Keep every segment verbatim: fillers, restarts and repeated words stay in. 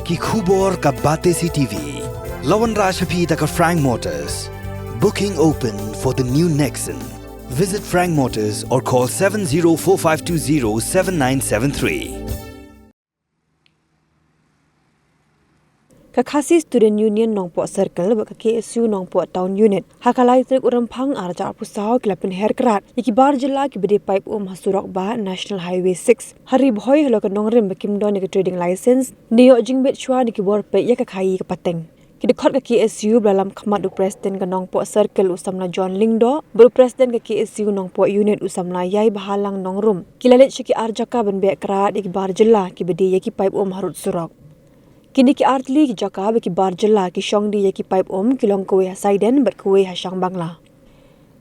Ki khubor ka Batesi T V. La wanrah sha phi da ka Frank Motors. Booking open for the new Nexon. Visit Frank Motors or call seven zero four five two zero seven nine seven three. Ka Khasi Student Union Nongpoh Circle bad ka K S U Nongpoh Town Unit ha ka lai tarik u Rymphang arhajar arphew saw ki la pynher krad ïa ki bar jylla kiba die paip um ha surok bah National Highway six ha Ri Bhoi halor ka nongrim ba kim don ïa ka trading license ne ïoh jingbit shuwa na ki bor peit ïa ka khaii ka pateng. Ki dkhot ka K S U ba la lam khmat da u President ka Nongpoh Circle u samla John Lyngdoh bad u President ka K S U Nongpoh Unit u samla Ïaibhalang Nongrum ki la leit sha ki ar jaka ban beh krad ïa ki bar jylla kiba die ïa ki paip um harud surok. Kine ki artylli ki jaka ba ki bar jylla ki shong die ïa ki paip um ki long kawei ha Saiden bad kawei ha Shangbangla.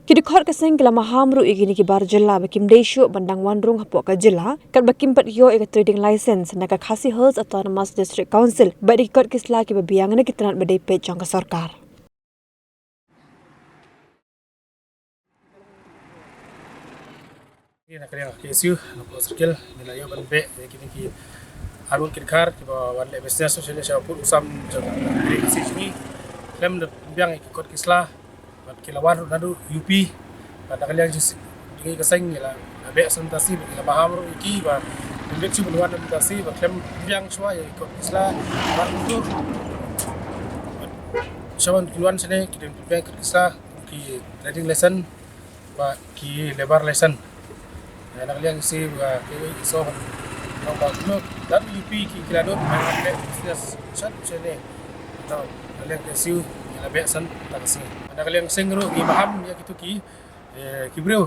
Ki dkhot ka seng ki la maham ruh ïa kine ki bar jylla ba kim dei shuh ban dang wan rung hapoh ka jylla katba kim pat ïoh ïa ka trading license na ka Khasi Hills Autonomous District Council bad ïa ki kot ki sla kiba biang na ki tnat ba dei peit jong ka sorkar. Ngi na ka liang K S U Nongpoh Circle ngi la ïoh ban beh ïa kine ki arngut ki dkhar kiba wan leh business sha sha pud u sam jong ka Khasi jong ngi. Khlem da pynbiang ïa ki kot ki sla bad ki la wan ruh naduh U P. Bad na ka liang jong ngi ka seng ngi la beh san tasi bad ngi la maham ruh ïa ki ba pynbit shuh ban wan tasi ba khlem pynbiang shuwa ïa ki kot ki sla. Bad shuwa ban kin wan shane ki dang pynbiang kot ki sla, ki trading license bad ki labour license. Na ka liang K S U ba ki so ban nong ba kumno dan U P ki ki la dot ban leh business shan shane. Na ka liang K S U ngi la beh san tasi. Na ka liang seng ruh ngi maham ïa kitu ki, eh, ki briew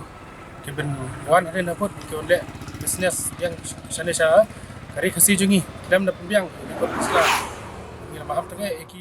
kiban wan hadien hapud ki wan leh business ïa shane sha ka Ri Khasi jong ngi. Khlem da pynbiang ïa ki kot ki sla. Ngi la maham tang ïa ki